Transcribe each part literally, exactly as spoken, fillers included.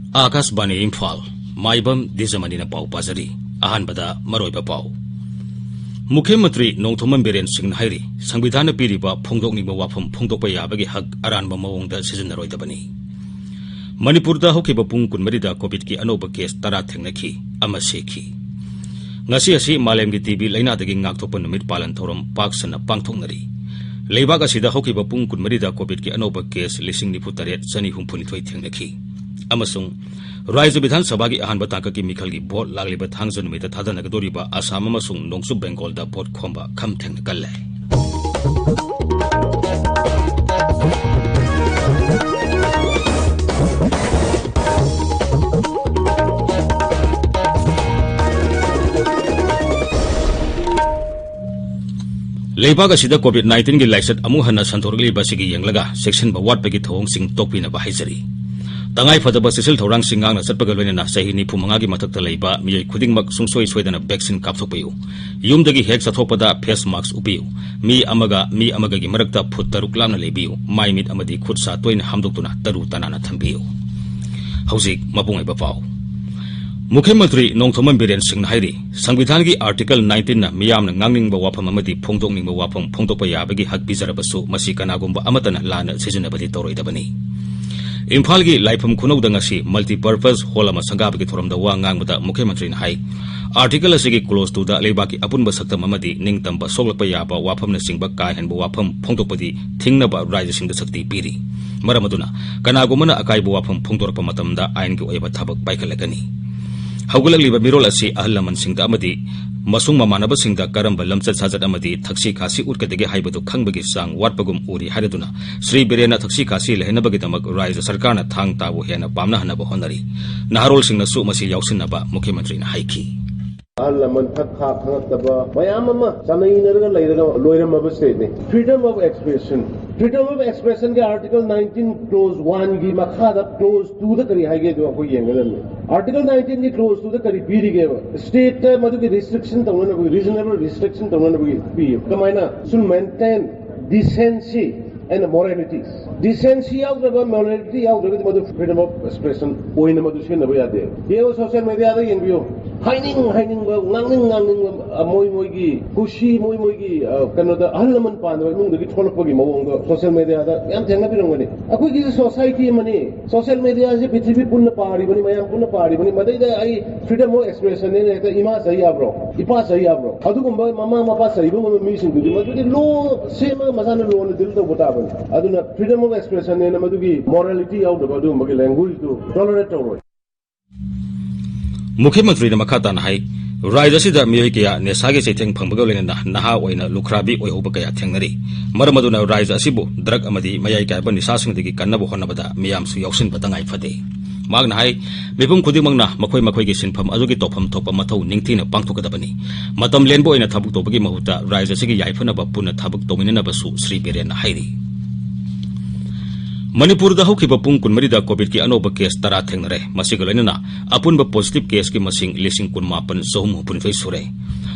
ꯑꯥꯀꯥꯁꯕꯥꯅꯤ ꯏꯝꯐꯥꯜ, ꯃꯥꯏꯕꯝ ꯗꯤꯖꯃꯅꯤꯅ ꯄꯥꯎ ꯄꯥꯖꯔꯤ꯫ ꯑꯍꯥꯟꯕꯗ ꯃꯔꯨꯑꯣꯏꯕ ꯄꯥꯎ꯫ ꯃꯨꯈ꯭ꯌ ꯃꯟꯇ꯭ꯔꯤ ꯅꯣꯡꯊꯣꯝꯕꯝ ꯕꯤꯔꯦꯟ ꯁꯤꯡꯅ ꯍꯥꯏꯔꯤ, ꯁꯪꯕꯤꯙꯥꯟꯅ ꯄꯤꯔꯤꯕ ꯐꯣꯡꯗꯣꯛꯅꯤꯡꯕ ꯋꯥꯐꯝ ꯐꯣꯡꯗꯣꯛꯄ ꯌꯥꯕꯒꯤ ꯍꯛ ꯑꯔꯥꯟꯕ ꯃꯑꯣꯡꯗ ꯁꯤꯖꯤꯟꯅꯔꯣꯏꯗꯕꯅꯤ꯫ ꯃꯅꯤꯄꯨꯔꯗ ꯍꯧꯈꯤꯕ ꯄꯨꯡ ꯀꯨꯟꯃꯔꯤꯗ ꯀꯣꯚꯤꯗꯀꯤ ꯑꯅꯧꯕ ꯀꯦꯁ ꯇꯔꯥ ꯊꯦꯡꯅꯈꯤ, ꯑꯃ ꯁꯤꯈꯤ꯫ ꯉꯁꯤ ꯑꯁꯤ ꯃꯥꯂꯦꯝꯒꯤ ꯇꯤ ꯕꯤ ꯂꯥꯏꯅꯥꯗꯒꯤ ꯉꯥꯛꯊꯣꯛꯄ ꯅꯨꯃꯤꯠ ꯄꯥꯂꯟ ꯊꯧꯔꯝ ꯄꯥꯛ ꯁꯟꯅ ꯄꯥꯡꯊꯣꯛꯅꯔꯤ꯫ ꯂꯩꯕꯥꯛ ꯑꯁꯤꯗ ꯍꯧꯈꯤꯕ ꯄꯨꯡ ꯀꯨꯟꯃꯔꯤꯗ ꯀꯣꯚꯤꯗꯀꯤ ꯑꯅꯧꯕ ꯀꯦꯁ ꯂꯤꯁꯤꯡ ꯅꯤꯐꯨ ꯇꯔꯦꯠ ꯆꯅꯤ ꯍꯨꯝꯐꯨ ꯅꯤꯊꯣꯏ ꯊꯦꯡꯅꯈꯤ꯫ ꯑꯃꯁꯨꯡ ꯔꯥꯖ꯭ꯌ ꯕꯤꯙꯥꯟ ꯁꯚꯥꯒꯤ ꯑꯍꯥꯟꯕ ꯇꯥꯡꯀꯛꯀꯤ ꯃꯤꯈꯜꯒꯤ ꯚꯣꯠ ꯂꯥꯛꯂꯤꯕ ꯊꯥꯡꯖ ꯅꯨꯃꯤꯠꯇ ꯊꯥꯗꯅꯒꯗꯧꯔꯤꯕ ꯑꯁꯥꯝ ꯑꯃꯁꯨꯡ ꯅꯣꯡꯆꯨꯞ ꯕꯦꯡꯒꯣꯜꯗ ꯚꯣꯠ ꯈꯣꯝꯕ ꯈꯝ ꯊꯦꯡꯅ ꯀꯜꯂꯦ꯫ ꯂꯩꯕꯥꯛ ꯑꯁꯤꯗ ꯀꯣꯚꯤꯗ ꯅꯥꯏꯟꯇꯤꯟꯒꯤ ꯂꯥꯏꯆꯠ ꯑꯃꯨꯛ ꯍꯟꯅ ꯁꯟꯗꯣꯔꯛꯂꯤꯕ ꯑꯁꯤꯒꯤ ꯌꯦꯡꯂꯒ ꯆꯦꯛꯁꯤꯟꯕ ꯋꯥꯠꯄꯒꯤ ꯊꯧꯑꯣꯡꯁꯤꯡ ꯇꯣꯛꯄꯤꯅꯕ ꯍꯥꯏꯖꯔꯤ꯫ ꯇꯉꯥꯏ ꯐꯗꯕ ꯆꯦꯛꯁꯤꯜ ꯊꯧꯔꯥꯡꯁꯤꯡ ꯉꯥꯛꯅ ꯆꯠꯄꯒ ꯂꯣꯏꯅꯅ ꯆꯍꯤ ꯅꯤꯐꯨ ꯃꯉꯥꯒꯤ ꯃꯊꯛꯇ ꯂꯩꯕ ꯃꯤꯑꯣꯏ ꯈꯨꯗꯤꯡꯃꯛ ꯁꯨꯡꯁꯣꯏ ꯁꯣꯏꯗꯅ ꯚꯦꯛꯁꯤꯟ ꯀꯥꯞꯊꯣꯛꯄꯤꯌꯨ꯫ ꯌꯨꯝꯗꯒꯤ ꯍꯦꯛ ꯆꯠꯊꯣꯛꯄꯗ ꯐꯦꯁ ꯃꯥꯛꯁ ꯎꯞꯄꯤꯌꯨ꯫ ꯃꯤ ꯑꯃꯒ ꯃꯤ ꯑꯃꯒꯒꯤ ꯃꯔꯛꯇ ꯐꯨꯠ ꯇꯔꯨꯛ ꯂꯥꯞꯅ ꯂꯩꯕꯤꯌꯨ꯫ ꯃꯥꯏ ꯃꯤꯠ ꯑꯃꯗꯤ ꯈꯨꯠ ꯁꯥ ꯇꯣꯏꯅ ꯍꯥꯝꯗꯣꯛꯇꯨꯅ ꯇꯔꯨ ꯇꯅꯥꯟꯅ ꯊꯝꯕꯤꯌꯨ꯫ ꯍꯧꯖꯤꯛ ꯃꯄꯨꯡ ꯑꯣꯏꯕ ꯄꯥꯎ꯫ ꯃꯨꯈ꯭ꯌ ꯃꯟꯇ꯭ꯔꯤ ꯅꯣꯡꯊꯣꯝꯕꯝ ꯕꯤꯔꯦꯟ ꯁꯤꯡꯅ ꯍꯥꯏꯔꯤ, ꯁꯪꯕꯤꯙꯥꯟꯒꯤ ꯑꯥꯔꯇꯤꯀꯜ ꯅꯥꯏꯟꯇꯤꯟꯅ ꯃꯤꯌꯥꯝꯅ ꯉꯥꯡꯅꯤꯡꯕ ꯋꯥꯐꯝ ꯑꯃꯗꯤ ꯐꯣꯡꯗꯣꯛꯅꯤꯡꯕ ꯋꯥꯐꯝ ꯐꯣꯡꯗꯣꯛꯄ ꯌꯥꯕꯒꯤ ꯍꯛ ꯄꯤꯖꯔꯕꯁꯨ, ꯃꯁꯤ ꯀꯅꯥꯒꯨꯝꯕ ꯑꯃꯠꯇꯅ ꯂꯥꯟꯅ ꯁꯤꯖꯤꯟꯅꯕꯗꯤ ꯇꯧꯔꯣꯏꯗꯕꯅꯤ꯫ ꯏꯝꯐꯥꯜꯒꯤ ꯂꯥꯏꯐꯝ ꯈꯨꯅꯧꯗ ꯉꯁꯤ ꯃꯜꯇꯤꯄꯔꯄꯁ ꯍꯣꯜ ꯑꯃ ꯁꯪꯒꯥꯕꯒꯤ ꯊꯧꯔꯝꯗ ꯋꯥ ꯉꯥꯡꯕꯗ ꯃꯨꯈ꯭ꯌ ꯃꯟꯇ꯭ꯔꯤꯅ ꯍꯥꯏ, ꯑꯥꯔꯇꯤꯀꯜ ꯑꯁꯤꯒꯤ ꯀ꯭ꯂꯣꯖ ꯇꯨꯗ ꯂꯩꯕꯥꯛꯀꯤ ꯑꯄꯨꯟꯕ ꯁꯛꯇꯝ ꯑꯃꯗꯤ ꯅꯤꯡꯇꯝꯕ ꯁꯣꯛꯂꯛꯄ ꯌꯥꯕ ꯋꯥꯐꯝꯅꯆꯤꯡꯕ ꯀꯥ ꯍꯦꯟꯕ ꯋꯥꯐꯝ ꯐꯣꯡꯗꯣꯛꯄꯗꯤ ꯊꯤꯡꯅꯕ ꯔꯥꯖ꯭ꯌꯁꯤꯡꯗ ꯁꯛꯇꯤ ꯄꯤꯔꯤ꯫ ꯃꯔꯝ ꯑꯗꯨꯅ ꯀꯅꯥꯒꯨꯝꯕꯅ ꯑꯀꯥꯏꯕ ꯋꯥꯐꯝ ꯐꯣꯡꯗꯣꯔꯛꯄ ꯃꯇꯝꯗ ꯑꯥꯏꯟꯒꯤ ꯑꯣꯏꯕ ꯊꯕꯛ ꯄꯥꯏꯈꯠꯂꯒꯅꯤ꯫ ꯍꯧꯒꯠꯂꯛꯂꯤꯕ ꯃꯤꯔꯣꯜ ꯑꯁꯤ ꯑꯍꯜ ꯂꯃꯟꯁꯤꯡꯗ ꯑꯃꯗꯤ ꯃꯁꯨꯡ ꯃꯃꯥꯟꯅꯕꯁꯤꯡꯗ ꯀꯔꯝꯕ ꯂꯝꯆꯠ ꯁꯥꯖꯠ ꯑꯃꯗꯤ ꯊꯛꯁꯤ ꯈꯥꯁꯤ ꯎꯠꯀꯗꯒꯦ ꯍꯥꯏꯕꯗꯨ ꯈꯪꯕꯒꯤ ꯆꯥꯡ ꯋꯥꯠꯄꯒꯨꯝ ꯎꯔꯤ ꯍꯥꯏꯔꯗꯨꯅ, ꯁ꯭ꯔꯤ ꯕꯤꯔꯦꯟꯅ ꯊꯛꯁꯤ ꯈꯥꯁꯤ ꯂꯩꯍꯟꯅꯕꯒꯤꯗꯃꯛ ꯔꯥꯖ꯭ꯌ ꯁꯔꯀꯥꯔꯅ ꯊꯥꯡ ꯇꯥꯕꯨ ꯍꯦꯟꯅ ꯄꯥꯝꯅꯍꯟꯅꯕ ꯍꯣꯠꯅꯔꯤ꯫ ꯅꯍꯥꯔꯣꯜꯁꯤꯡꯅꯁꯨ ꯃꯁꯤ ꯌꯥꯎꯁꯤꯟꯅꯕ ꯃꯨꯈ꯭ꯌ ꯃꯟꯇ꯭ꯔꯤꯅ ꯍꯥꯏꯈꯤ꯫ ꯑꯍꯜ ꯂꯃꯟ ꯊꯛ ꯈꯥ ꯈꯪꯉꯛꯇꯕ ꯃꯌꯥꯝ ꯑꯃ ꯆꯥꯅꯩꯅꯔꯒ ꯂꯩꯔꯒ ꯂꯣꯏꯔꯝꯃꯕ ꯁ꯭ꯇꯦꯠꯅꯤ꯫ Freedom of expression, freedom of expressionꯒꯤ article nineteen clause oneꯒꯤ ꯃꯈꯥꯗ clause twoꯗ ꯀꯔꯤ ꯍꯥꯏꯒꯦ ꯑꯗꯨ ꯑꯩꯈꯣꯏ ꯌꯦꯡꯒꯗꯕꯅꯤ꯫ Article nineteenꯒꯤ clause twoꯗ ꯀꯔꯤ ꯄꯤꯔꯤꯒꯦꯕ? ꯁ꯭ꯇꯦꯠꯇ ꯃꯗꯨꯒꯤ restriction ꯇꯧꯅꯅꯕꯒꯤ, reasonable restriction ꯇꯧꯅꯅꯕꯒꯤ ꯄꯤꯌꯦꯕ꯫ ꯀꯃꯥꯏꯅ? Should maintain decency, ꯑꯩꯅ ꯃꯣꯔꯦꯂꯤꯇꯤ, ꯗꯤꯁꯦꯟꯁꯤ ꯌꯥꯎꯗ꯭ꯔꯕ, ꯃꯣꯔꯦꯂꯤꯇꯤ ꯌꯥꯎꯗ꯭ꯔꯒꯗꯤ ꯃꯗꯨ ꯐ꯭ꯔꯤꯗꯝ ꯑꯣꯐ ꯑꯦꯛꯁꯄ꯭ꯔꯦꯁꯟ ꯑꯣꯏꯅ ꯃꯗꯨ ꯁꯤꯖꯤꯟꯅꯕ ꯌꯥꯗꯦ꯫ ꯌꯦꯡꯉꯨ, ꯁꯣꯁꯤꯌꯦꯜ ꯃꯦꯗꯤꯌꯥꯗ ꯌꯦꯡꯕꯤꯌꯨ, ꯍꯥꯏꯅꯤꯡ ꯍꯥꯏꯅꯤꯡꯕ, ꯉꯥꯡꯅꯤꯡ ꯉꯥꯡꯅꯤꯡꯕ, ꯑ, ꯃꯣꯏ ꯃꯣꯏꯒꯤ ꯀꯨꯁꯤ, ꯃꯣꯏ ꯃꯣꯏꯒꯤ, ꯑ, ꯀꯩꯅꯣꯗ, ꯑꯍꯜ ꯂꯃꯟ ꯄꯥꯟꯗꯕ ꯏꯃꯨꯡꯗꯒꯤ ꯊꯣꯛꯂꯛꯄꯒꯤ ꯃꯑꯣꯡꯗꯣ ꯁꯣꯁꯤꯌꯦꯜ ꯃꯦꯗꯤꯌꯥꯗ ꯌꯥꯝ ꯊꯦꯡꯅꯕꯤꯔꯝꯒꯅꯤ꯫ ꯑꯩꯈꯣꯏꯒꯤꯁꯨ ꯁꯣꯁꯥꯏꯇꯤ ꯑꯃꯅꯤ, ꯁꯣꯁꯤꯌꯦꯜ ꯃꯦꯗꯤꯌꯥꯁꯦ ꯄ꯭ꯔꯤꯊꯤꯕꯤ ꯄꯨꯟꯅ ꯄꯥꯔꯤꯕꯅꯤ, ꯃꯌꯥꯝ ꯄꯨꯟꯅ ꯄꯥꯔꯤꯕꯅꯤ꯫ ꯃꯗꯩꯗ ꯑꯩ ꯐ꯭ꯔꯤꯗꯝ ꯑꯣꯐ ꯑꯦꯛꯁꯄ꯭ꯔꯦꯁꯟꯅꯦꯅ ꯍꯦꯛꯇ ꯏꯃꯥ ꯆꯩ ꯌꯥꯕ꯭ꯔꯣ? ꯏꯄꯥ ꯆꯩ ꯌꯥꯕ꯭ꯔꯣ? ꯑꯗꯨꯒꯨꯝꯕ ꯃꯃꯥ ꯃꯄꯥ ꯆꯩꯕ ꯉꯝꯕ ꯃꯤꯁꯤꯡꯗꯨꯗꯤ ꯃꯗꯨꯗꯤ ꯂꯣ ꯁꯦꯝꯃꯒ ꯃꯁꯥꯅ ꯂꯣꯅ ꯗꯤꯜ ꯇꯧꯕ ꯇꯥꯕꯅꯤ꯫ ꯑꯗꯨꯅ ꯐ꯭ꯔꯤꯗꯝ ꯑꯣꯐ ꯑꯦꯛꯁꯄ꯭ꯔꯦꯁꯟꯅꯦꯅ ꯃꯗꯨꯒꯤ ꯃꯣꯔꯥꯂꯤꯇꯤ ꯌꯥꯎꯗꯕ ꯑꯗꯨꯒꯨꯝꯕꯒꯤ ꯂꯦꯡꯒ꯭ꯋꯦꯖꯇꯨ ꯇꯣꯂꯔꯦꯠ ꯇꯧꯔꯣꯏ꯫ ꯃꯨꯈ꯭ꯌ ꯃꯟꯇ꯭ꯔꯤꯅ ꯃꯈꯥ ꯇꯥꯅ ꯍꯥꯏ, ꯔꯥꯖ꯭ꯌ ꯑꯁꯤꯗ ꯃꯤꯑꯣꯏ ꯀꯌꯥ ꯅꯤꯁꯥꯒꯤ ꯆꯩꯊꯦꯡ ꯐꯪꯕꯒ ꯂꯣꯏꯅꯅ ꯅꯍꯥ ꯑꯣꯏꯅ ꯂꯨꯈ꯭ꯔꯥꯕꯤ ꯑꯣꯏꯍꯧꯕ ꯀꯌꯥ ꯊꯦꯡꯅꯔꯤ꯫ ꯃꯔꯝ ꯑꯗꯨꯅ ꯔꯥꯖ꯭ꯌ ꯑꯁꯤꯕꯨ ꯗ꯭ꯔꯒ ꯑꯃꯗꯤ ꯃꯌꯥꯏ ꯀꯥꯏꯕ ꯅꯤꯁꯥꯁꯤꯡꯗꯒꯤ ꯀꯟꯅꯕ ꯍꯣꯠꯅꯕꯗ ꯃꯤꯌꯥꯝꯁꯨ ꯌꯥꯎꯁꯤꯟꯕ ꯇꯉꯥꯏ ꯐꯗꯦ꯫ ꯃꯍꯥꯛꯅ ꯍꯥꯏ, ꯃꯤꯄꯨꯝ ꯈꯨꯗꯤꯡꯃꯛꯅ ꯃꯈꯣꯏ ꯃꯈꯣꯏꯒꯤ ꯁꯤꯟꯐꯝ ꯑꯗꯨꯒꯤ ꯇꯧꯐꯝ ꯊꯣꯛꯄ ꯃꯊꯧ ꯅꯤꯡꯊꯤꯅ ꯄꯥꯡꯊꯣꯛꯀꯗꯕꯅꯤ꯫ ꯃꯇꯝ ꯂꯦꯟꯕ ꯑꯣꯏꯅ ꯊꯕꯛ ꯇꯧꯕꯒꯤ ꯃꯍꯨꯠꯇ ꯔꯥꯖ꯭ꯌ ꯑꯁꯤꯒꯤ ꯌꯥꯏꯐꯅꯕ ꯄꯨꯟꯅ ꯊꯕꯛ ꯇꯧꯃꯤꯟꯅꯅꯕꯁꯨ ꯁ꯭ꯔꯤ ꯕꯤꯔꯦꯟꯅ ꯍꯥꯏꯔꯤ꯫ ꯃꯅꯤꯄꯨꯔꯗ ꯍꯧꯈꯤꯕ ꯄꯨꯡ ꯀꯨꯟꯃꯔꯤꯗ ꯀꯣꯚꯤꯗꯀꯤ ꯑꯅꯧꯕ ꯀꯦꯁ ꯇꯔꯥ ꯊꯦꯡꯅꯔꯦ꯫ ꯃꯁꯤꯒ ꯂꯣꯏꯅꯅ ꯑꯄꯨꯟꯕ ꯄꯣꯖꯤꯇꯤꯚ ꯀꯦꯁꯀꯤ ꯃꯁꯤꯡ ꯂꯤꯁꯤꯡ ꯀꯨꯟꯃꯥꯄꯟ ꯆꯍꯨꯝ ꯍꯨꯝꯐꯨꯅꯤꯊꯣꯏ ꯁꯨꯔꯦ꯫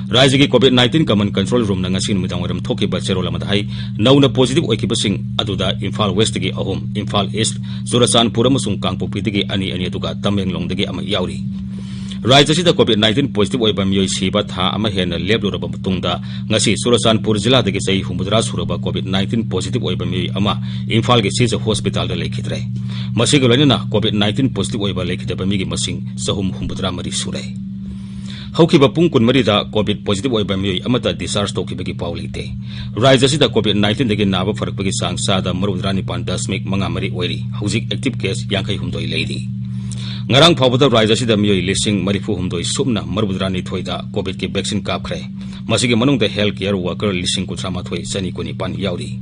ꯔꯥꯖ꯭ꯌꯒꯤ ꯀꯣꯚꯤꯗ ꯅꯥꯏꯟꯇꯤꯟ ꯀꯃꯟ ꯀꯟꯇ꯭ꯔꯣꯜ ꯔꯨꯝꯅ ꯉꯁꯤ ꯅꯨꯃꯤꯗꯥꯡꯋꯥꯏꯔꯝ ꯊꯣꯛꯈꯤꯕ ꯆꯦꯔꯣꯜ ꯑꯃꯗ ꯍꯥꯏ, ꯅꯧꯅ ꯄꯣꯖꯤꯇꯤꯚ ꯑꯣꯏꯈꯤꯕꯁꯤꯡ ꯑꯗꯨꯗ ꯏꯝꯐꯥꯜ ꯋꯦꯁꯇꯒꯤ ꯑꯍꯨꯝ, ꯏꯝꯐꯥꯜ ꯏꯁ, ꯆꯨꯔꯆꯥꯟꯄꯨꯔ ꯑꯃꯁꯨꯡ ꯀꯥꯡꯄꯣꯛꯄꯤꯗꯒꯤ ꯑꯅꯤ ꯑꯅꯤ, ꯑꯗꯨꯒ ꯇꯃꯦꯡꯂꯣꯡꯗꯒꯤ ꯑꯃ ꯌꯥꯎꯔꯤ꯫ ꯔꯥꯖ꯭ꯌ ꯑꯁꯤꯗ ꯀꯣꯚꯤꯗ ꯅꯥꯏꯟꯇꯤꯟ ꯄꯣꯖꯤꯇꯤꯚ ꯑꯣꯏꯕ ꯃꯤꯑꯣꯏ ꯁꯤꯕ ꯊꯥ ꯑꯃ ꯍꯦꯟꯅ ꯂꯦꯞꯂꯨꯔꯕ ꯃꯇꯨꯡꯗ, ꯉꯁꯤ ꯆꯨꯔꯆꯥꯟꯄꯨꯔ ꯖꯤꯂꯥꯗꯒꯤ ꯆꯍꯤ ꯍꯨꯝꯐꯨꯇꯔꯥ ꯁꯨꯔꯕ ꯀꯣꯚꯤꯗ ꯅꯥꯏꯟꯇꯤꯟ ꯄꯣꯖꯤꯇꯤꯚ ꯑꯣꯏꯕ ꯃꯤꯑꯣꯏ ꯑꯃ ꯏꯝꯐꯥꯜꯒꯤ ꯁꯤꯖ ꯍꯣꯁꯄꯤꯇꯥꯜꯗ ꯂꯩꯈꯤꯗ꯭ꯔꯦ꯫ ꯃꯁꯤꯒ ꯂꯣꯏꯅꯅ ꯀꯣꯚꯤꯗ ꯅꯥꯏꯟꯇꯤꯟ ꯄꯣꯖꯤꯇꯤꯚ ꯑꯣꯏꯕ ꯂꯩꯈꯤꯗꯕ ꯃꯤꯒꯤ ꯃꯁꯤꯡ ꯆꯍꯨꯝ ꯍꯨꯝꯐꯨꯇꯔꯥ ꯃꯔꯤ ꯁꯨꯔꯦ꯫ ꯍꯧꯈꯤꯕ ꯄꯨꯡ ꯀꯨꯟꯃꯔꯤꯗ ꯀꯣꯚꯤꯗ ꯄꯣꯖꯤꯇꯤꯚ ꯑꯣꯏꯕ ꯃꯤꯑꯣꯏ ꯑꯃꯠꯇ ꯗꯤꯁꯆꯥꯔꯖ ꯇꯧꯈꯤꯕꯒꯤ ꯄꯥꯎ ꯂꯩꯇꯦ꯫ ꯔꯥꯖ꯭ꯌ ꯑꯁꯤꯗ ꯀꯣꯚꯤꯗ ꯅꯥꯏꯟꯇꯤꯟꯗꯒꯤ ꯅꯥꯕ ꯐꯔꯛꯄꯒꯤ ꯆꯥꯡ ꯆꯥꯗ ꯃꯔꯤꯐꯨꯇꯔꯥ ꯅꯤꯄꯥꯟ ꯗꯁꯃꯤꯛ ꯃꯉꯥ ꯃꯔꯤ ꯑꯣꯏꯔꯤ꯫ ꯍꯧꯖꯤꯛ ꯑꯦꯛꯇꯤꯚ ꯀꯦꯁ ꯌꯥꯡꯈꯩ ꯍꯨꯝꯗꯣꯏ ꯂꯩꯔꯤ꯫ ꯉꯔꯥꯡ ꯐꯥꯎꯕꯗ ꯔꯥꯖ꯭ꯌ ꯑꯁꯤꯗ ꯃꯤꯑꯣꯏ ꯂꯤꯁꯤꯡ ꯃꯔꯤꯐꯨ ꯍꯨꯝꯗꯣꯏ ꯁꯨꯞꯅ ꯃꯔꯤꯐꯨꯇꯔꯥ ꯅꯤꯊꯣꯏꯗ ꯀꯣꯚꯤꯗꯀꯤ ꯚꯦꯛꯁꯤꯟ ꯀꯥꯞꯈ꯭ꯔꯦ꯫ ꯃꯁꯤꯒꯤ ꯃꯅꯨꯡꯗ ꯍꯦꯜꯊ ꯀꯦꯌꯔ ꯋꯥꯔꯀꯔ ꯂꯤꯁꯤꯡ ꯀꯨꯟꯊ꯭ꯔꯥ ꯃꯥꯊꯣꯏ ꯆꯅꯤ ꯀꯨꯟꯅꯤꯄꯥꯟ ꯌꯥꯎꯔꯤ꯫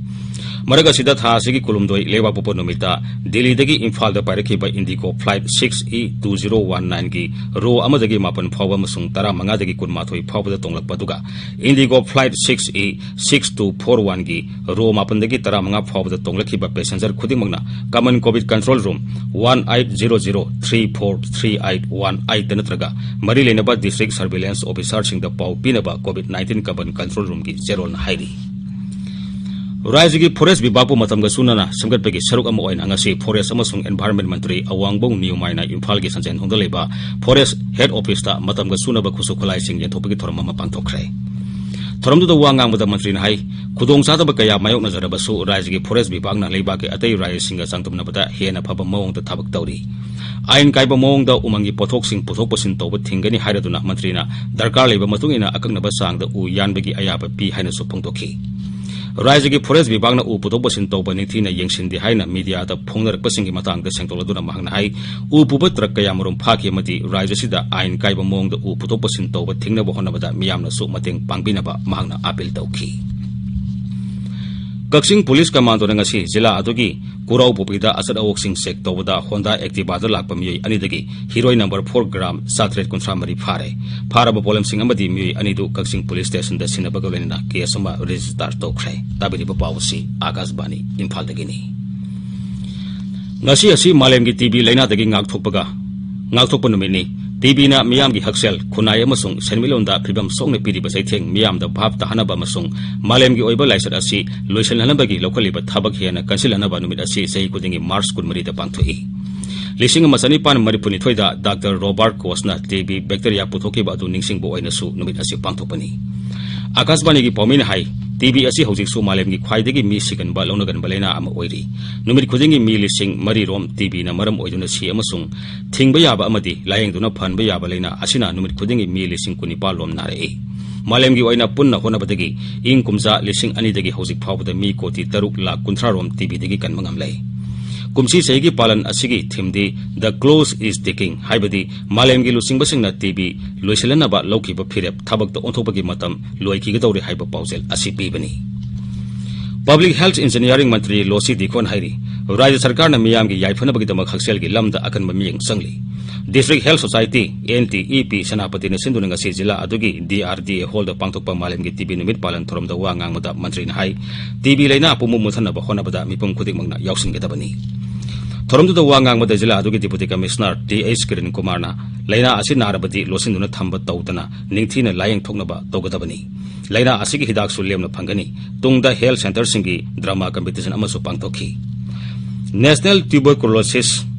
ꯃꯔꯛ ꯑꯁꯤꯗ, ꯊꯥ ꯑꯁꯤꯒꯤ ꯀꯨꯟꯍꯨꯝꯗꯣꯏ ꯂꯩꯕꯥꯛꯄꯣꯛꯄ ꯅꯨꯃꯤꯠꯇ ꯗꯤꯜꯂꯤꯗꯒꯤ ꯏꯝꯐꯥꯜꯗ ꯄꯥꯏꯔꯛꯈꯤꯕ IndiGo flight six E two zero one ꯅꯥꯏꯟꯒꯤ ꯔꯣ ꯑꯃꯗꯒꯤ ꯃꯥꯄꯟ ꯐꯥꯎꯕ ꯑꯃꯁꯨꯡ ꯇꯔꯥꯃꯉꯥꯗꯒꯤ ꯀꯨꯟꯃꯥꯊꯣꯏ ꯐꯥꯎꯕꯗ ꯇꯣꯡꯂꯛꯄ, ꯑꯗꯨꯒ IndiGo flight six E six two four ꯋꯥꯟꯒꯤ ꯔꯣ ꯃꯥꯄꯟꯗꯒꯤ ꯇꯔꯥꯃꯉꯥ ꯐꯥꯎꯕꯗ ꯇꯣꯡꯂꯛꯈꯤꯕ ꯄꯦꯁꯦꯟꯖꯔ ꯈꯨꯗꯤꯡꯃꯛꯅ common COVID control room one eight zero zero three four three eight one ꯑꯩꯠꯇ ꯅꯠꯇ꯭ꯔꯒ ꯃꯔꯤ ꯂꯩꯅꯕ ꯗꯤꯁꯇ꯭ꯔꯤꯛ ꯁꯔꯚꯤꯂꯦꯟꯁ ꯑꯣꯐꯤꯁꯥꯔꯁꯤꯡꯗ ꯄꯥꯎ ꯄꯤꯅꯕ ꯀꯣꯚꯤꯗ ꯅꯥꯏꯟꯇꯤꯟ ꯀꯃꯟ ꯀꯟꯇ꯭ꯔꯣꯜ ꯔꯨꯝꯒꯤ ꯆꯦꯔꯣꯜꯅ ꯍꯥꯏꯔꯤ꯫ ꯔꯥꯖ꯭ꯌꯒꯤ ꯐꯣꯔꯦꯁ ꯕꯤꯚꯥꯒꯄꯨ ꯃꯇꯝꯒ ꯆꯨꯅꯅ ꯁꯦꯝꯒꯠꯄꯒꯤ ꯁꯔꯨꯛ ꯑꯃ ꯑꯣꯏꯅ ꯉꯁꯤ ꯐꯣꯔꯦꯁ ꯑꯃꯁꯨꯡ ꯑꯦꯟꯚꯥꯏꯔꯟꯃꯦꯟ ꯃꯟꯇ꯭ꯔꯤ ꯑꯋꯥꯡꯕꯧ ꯅꯤꯌꯨꯃꯥꯏꯅ ꯏꯝꯐꯥꯜꯒꯤ ꯁꯟꯖꯦꯟ ꯊꯣꯡꯗ ꯂꯩꯕ ꯐꯣꯔꯦꯁ ꯍꯦꯗ ꯑꯣꯐꯤꯁꯇ ꯃꯇꯝꯒ ꯆꯨꯅꯕ ꯈꯨꯠꯁꯨ ꯈꯨꯠꯂꯥꯏꯁꯤꯡ ꯌꯦꯟꯊꯣꯛꯄꯒꯤ ꯊꯧꯔꯝ ꯑꯃ ꯄꯥꯡꯊꯣꯛꯈ꯭ꯔꯦ꯫ ꯊꯧꯔꯝꯗꯨꯗ ꯋꯥ ꯉꯥꯡꯕꯗ ꯃꯟꯇ꯭ꯔꯤꯅ ꯍꯥꯏ, ꯈꯨꯗꯣꯡꯆꯥꯗꯕ ꯀꯌꯥ ꯃꯥꯌꯣꯛꯅꯖꯔꯕꯁꯨ ꯔꯥꯖ꯭ꯌꯒꯤ ꯐꯣꯔꯦꯁ ꯕꯤꯚꯥꯒꯅ ꯂꯩꯕꯥꯛꯀꯤ ꯑꯇꯩ ꯔꯥꯖ꯭ꯌꯁꯤꯡꯒ ꯆꯥꯡꯗꯝꯅꯕꯗ ꯍꯦꯟꯅ ꯐꯕ ꯃꯑꯣꯡꯗ ꯊꯕꯛ ꯇꯧꯔꯤ꯫ ꯑꯥꯏꯟ ꯀꯥꯏꯕ ꯃꯑꯣꯡꯗ ꯎꯃꯪꯒꯤ ꯄꯣꯠꯊꯣꯛꯁꯤꯡ ꯄꯨꯊꯣꯛ ꯄꯨꯁꯤꯟ ꯇꯧꯕ ꯊꯤꯡꯒꯅꯤ ꯍꯥꯏꯔꯗꯨꯅ ꯃꯟꯇ꯭ꯔꯤꯅ ꯗꯔꯀꯥꯔ ꯂꯩꯕ ꯃꯇꯨꯡ ꯏꯟꯅ ꯑꯀꯛꯅꯕ ꯆꯥꯡꯗ ꯎ ꯌꯥꯟꯕꯒꯤ ꯑꯌꯥꯕ ꯄꯤ ꯍꯥꯏꯅꯁꯨ ꯐꯣꯡꯗꯣꯛꯈꯤ꯫ ꯔꯥꯖ꯭ꯌꯒꯤ ꯐꯣꯔꯦꯁ ꯕꯤꯚꯥꯒꯅ ꯎ ꯄꯨꯊꯣꯛ ꯄꯨꯁꯤꯟ ꯇꯧꯕ ꯅꯤꯡꯊꯤꯅ ꯌꯦꯡꯁꯤꯟꯗꯦ ꯍꯥꯏꯅ ꯃꯤꯗꯤꯌꯥꯗ ꯐꯣꯡꯅꯔꯛꯄꯁꯤꯡꯒꯤ ꯃꯇꯥꯡꯗ ꯁꯦꯡꯗꯣꯛꯂꯗꯨꯅ ꯃꯍꯥꯛꯅ ꯍꯥꯏ, ꯎ ꯄꯨꯕ ꯇ꯭ꯔꯛ ꯀꯌꯥꯃꯔꯨꯝ ꯐꯥꯈꯤ ꯑꯃꯗꯤ ꯔꯥꯖ꯭ꯌ ꯑꯁꯤꯗ ꯑꯥꯏꯟ ꯀꯥꯏꯕ ꯃꯑꯣꯡꯗ ꯎ ꯄꯨꯊꯣꯛ ꯄꯨꯁꯤꯟ ꯇꯧꯕ ꯊꯤꯡꯅꯕ ꯍꯣꯠꯅꯕꯗ ꯃꯤꯌꯥꯝꯅꯁꯨ ꯃꯇꯦꯡ ꯄꯥꯡꯕꯤꯅꯕ ꯃꯍꯥꯛꯅ ꯑꯥꯄꯤꯜ ꯇꯧꯈꯤ꯫ ꯀꯛꯆꯤꯡ ꯄꯨꯂꯤꯁ ꯀꯃꯥꯟꯗꯣꯅ ꯉꯁꯤ ꯖꯤꯂꯥ ꯑꯗꯨꯒꯤ ꯀꯨꯔꯥꯎ ꯄꯨꯄꯤꯗ ꯑꯆꯠ ꯑꯋꯣꯛꯁꯤꯡ ꯆꯦꯛ ꯇꯧꯕꯗ ꯍꯣꯟꯗꯥ ꯑꯦꯛꯇꯤꯚꯥꯗ ꯂꯥꯛꯄ ꯃꯤꯑꯣꯏ ꯑꯅꯤꯗꯒꯤ ꯍꯤꯔꯣꯏ ꯅꯝꯕꯔ ꯐꯣꯔ ꯒ꯭ꯔꯥꯝ ꯆꯥꯇ꯭ꯔꯦꯠ ꯀꯨꯟꯊ꯭ꯔꯥ ꯃꯔꯤ ꯐꯥꯔꯦ꯫ ꯐꯥꯔꯕ ꯄꯣꯠꯂꯝꯁꯤꯡ ꯑꯃꯗꯤ ꯃꯤꯑꯣꯏ ꯑꯅꯤꯗꯨ ꯀꯛꯆꯤꯡ ꯄꯨꯂꯤꯁ ꯁ꯭ꯇꯦꯁꯟꯗ ꯁꯤꯟꯅꯕꯒ ꯂꯣꯏꯅꯅ ꯀꯦꯁ ꯑꯃ ꯔꯦꯖꯤꯁꯇꯥꯔ ꯇꯧꯈ꯭ꯔꯦ꯫ ꯇꯥꯕꯤꯔꯤꯕ ꯄꯥꯎ ꯑꯁꯤ ꯑꯥꯀꯥꯁꯕꯥꯅꯤ ꯏꯝꯐꯥꯜꯗꯒꯤꯅꯤ꯫ ꯉꯁꯤ ꯑꯁꯤ ꯃꯥꯂꯦꯝꯒꯤ ꯇꯤꯕꯤ ꯂꯥꯏꯅꯥꯗꯒꯤ ꯉꯥꯛꯊꯣꯛꯄꯒ, ꯉꯥꯛꯊꯣꯛꯄ ꯅꯨꯃꯤꯠꯅꯤ꯫ ꯇꯤꯕꯤꯅ ꯃꯤꯌꯥꯝꯒꯤ ꯍꯛꯁꯦꯜ, ꯈꯨꯟꯅꯥꯏ ꯑꯃꯁꯨꯡ ꯁꯦꯟꯃꯤꯠꯂꯣꯟꯗ ꯐꯤꯕꯝ ꯁꯣꯛꯅ ꯄꯤꯔꯤꯕ ꯆꯩꯊꯦꯡ ꯃꯤꯌꯥꯝꯗ ꯚꯥꯞ ꯇꯥꯍꯟꯅꯕ ꯑꯃꯁꯨꯡ ꯃꯥꯂꯦꯝꯒꯤ ꯑꯣꯏꯕ ꯂꯥꯏꯆꯠ ꯑꯁꯤ ꯂꯣꯏꯁꯤꯟꯍꯟꯅꯕꯒꯤ ꯂꯧꯈꯠꯂꯤꯕ ꯊꯕꯛ ꯍꯦꯟꯅ ꯀꯟꯁꯤꯜꯍꯟꯅꯕ ꯅꯨꯃꯤꯠ ꯑꯁꯤ ꯆꯍꯤ ꯈꯨꯗꯤꯡꯒꯤ ꯃꯥꯔꯆ ꯀꯨꯟꯃꯔꯤꯗ ꯄꯥꯡꯊꯣꯛꯏ꯫ ꯂꯤꯁꯤꯡ ꯑꯃ ꯆꯅꯤꯄꯥꯟ ꯃꯔꯤꯐꯨꯅꯤꯊꯣꯏꯗ ꯗꯥꯛꯇꯔ ꯔꯣꯕꯥꯔꯠ ꯀꯣꯆꯅ ꯇꯤꯕꯤ ꯕꯦꯛꯇꯦꯔꯤꯌꯥ ꯄꯨꯊꯣꯛꯈꯤꯕ ꯑꯗꯨ ꯅꯤꯡꯁꯤꯡꯕ ꯑꯣꯏꯅꯁꯨ ꯅꯨꯃꯤꯠ ꯑꯁꯤ ꯄꯥꯡꯊꯣꯛꯄꯅꯤ꯫ ꯑꯥꯀꯥꯁꯕꯥꯅꯤꯒꯤ ꯄꯥꯎꯃꯤꯅ ꯍꯥꯏ, ꯇꯤꯕꯤ ꯑꯁꯤ ꯍꯧꯖꯤꯛꯁꯨ ꯃꯥꯂꯦꯝꯒꯤ ꯈ꯭ꯋꯥꯏꯗꯒꯤ ꯃꯤ ꯁꯤꯒꯟꯕ ꯂꯧꯅꯒꯟꯕ ꯂꯥꯏꯅꯥ ꯑꯃ ꯑꯣꯏꯔꯤ꯫ ꯅꯨꯃꯤꯠ ꯈꯨꯗꯤꯡꯒꯤ ꯃꯤ ꯂꯤꯁꯤꯡ ꯃꯔꯤ ꯔꯣꯝ ꯇꯤꯕꯤꯅ ꯃꯔꯝ ꯑꯣꯏꯗꯨꯅ ꯁꯤ ꯑꯃꯁꯨꯡ ꯊꯤꯡꯕ ꯌꯥꯕ ꯑꯃꯗꯤ ꯂꯥꯌꯦꯡꯗꯨꯅ ꯐꯍꯟꯕ ꯌꯥꯕ ꯂꯥꯏꯅꯥ ꯑꯁꯤꯅ ꯅꯨꯃꯤꯠ ꯈꯨꯗꯤꯡꯒꯤ ꯃꯤ ꯂꯤꯁꯤꯡ ꯀꯨꯟꯅꯤꯄꯥꯜ ꯔꯣꯝ ꯅꯥꯔꯛꯏ꯫ ꯃꯥꯂꯦꯝꯒꯤ ꯑꯣꯏꯅ ꯄꯨꯟꯅ ꯍꯣꯠꯅꯕꯗꯒꯤ ꯏꯪ ꯀꯨꯝꯖꯥ ꯂꯤꯁꯤꯡ ꯑꯅꯤꯗꯒꯤ ꯍꯧꯖꯤꯛ ꯐꯥꯎꯕꯗ ꯃꯤ ꯀꯣꯇꯤ ꯇꯔꯨꯛ ꯂꯥꯈ ꯀꯨꯟꯊ꯭ꯔꯥ ꯔꯣꯝ ꯇꯤꯕꯤꯗꯒꯤ ꯀꯟꯕ ꯉꯝꯂꯦ꯫ ꯀꯨꯝꯁꯤ ꯆꯍꯤꯒꯤ ꯄꯥꯂꯟ ꯑꯁꯤꯒꯤ ꯊꯤꯝꯗꯤ The Clock is Ticking, ꯍꯥꯏꯕꯗꯤ ꯃꯥꯂꯦꯝꯒꯤ ꯂꯨꯆꯤꯡꯕꯁꯤꯡꯅ ꯇꯤꯕꯤ ꯂꯣꯏꯁꯤꯜꯍꯟꯅꯕ ꯂꯧꯈꯤꯕ ꯐꯤꯔꯦꯞ ꯊꯕꯛꯇ ꯑꯣꯟꯊꯣꯛꯄꯒꯤ ꯃꯇꯝ ꯂꯣꯏꯈꯤꯒꯗꯧꯔꯦ ꯍꯥꯏꯕ ꯄꯥꯎꯖꯦꯜ ꯑꯁꯤ ꯄꯤꯕꯅꯤ꯫ ꯄꯕ꯭ꯂꯤꯛ ꯍꯦꯜꯊ ꯏꯟꯖꯤꯅꯤꯌꯥꯔꯤꯡ ꯃꯟꯇ꯭ꯔꯤ ꯂꯣꯁꯤ ꯗꯤꯈꯣꯟ ꯍꯥꯏꯔꯤ, ꯔꯥꯖ꯭ꯌ ꯁꯔꯀꯥꯔꯅ ꯃꯤꯌꯥꯝꯒꯤ ꯌꯥꯏꯐꯅꯕꯒꯤꯗꯃꯛ ꯍꯛꯁꯦꯜꯒꯤ ꯂꯝꯗ ꯑꯀꯟꯕ ꯃꯤꯠꯌꯦꯡ ꯆꯪꯂꯤ꯫ District health society, N T E P, ꯁꯦꯅꯥꯄꯇꯤꯅ ꯁꯤꯟꯗꯨꯅ ꯉꯁꯤ ꯖꯤꯂꯥ ꯑꯗꯨꯒꯤ ꯗꯤ ꯑꯥꯔ ꯗꯤ ꯑꯦ ꯍꯣꯜꯗ ꯄꯥꯡꯊꯣꯛꯄ ꯃꯥꯂꯦꯝꯒꯤ ꯇꯤꯕꯤ ꯅꯨꯃꯤꯠ ꯄꯥꯂꯟ ꯊꯧꯔꯝꯗ ꯋꯥ ꯉꯥꯡꯕꯗ ꯃꯟꯇ꯭ꯔꯤꯅ ꯍꯥꯏ, ꯇꯤꯕꯤ ꯂꯥꯏꯅꯥ ꯄꯨꯝꯕ ꯃꯨꯠꯊꯠꯅꯕ ꯍꯣꯠꯅꯕꯗ ꯃꯤꯄꯨꯝ ꯈꯨꯗꯤꯡꯃꯛꯅ ꯌꯥꯎꯁꯤꯟꯒꯗꯕꯅꯤ꯫ ꯊꯧꯔꯝꯗꯨꯗ ꯋꯥ ꯉꯥꯡꯕꯗ ꯖꯤꯂꯥ ꯑꯗꯨꯒꯤ Deputy Commissioner T H Kiran ꯀꯨꯃꯥꯔꯅ ꯂꯥꯏꯅꯥ ꯑꯁꯤ ꯅꯥꯔꯕꯗꯤ ꯂꯣꯠꯁꯤꯟꯗꯨꯅ ꯊꯝꯕ ꯇꯧꯗꯅ ꯅꯤꯡꯊꯤꯅ ꯂꯥꯌꯦꯡꯊꯣꯛꯅꯕ ꯇꯧꯒꯗꯕꯅꯤ꯫ ꯂꯥꯏꯅꯥ ꯑꯁꯤꯒꯤ ꯍꯤꯗꯥꯛꯁꯨ ꯂꯦꯝꯅ ꯐꯪꯒꯅꯤ꯫ ꯇꯨꯡꯗ health centreꯁꯤꯡꯒꯤ drama competition ꯑꯃꯁꯨ ꯄꯥꯡꯊꯣꯛꯈꯤ꯫ National Tuberculosis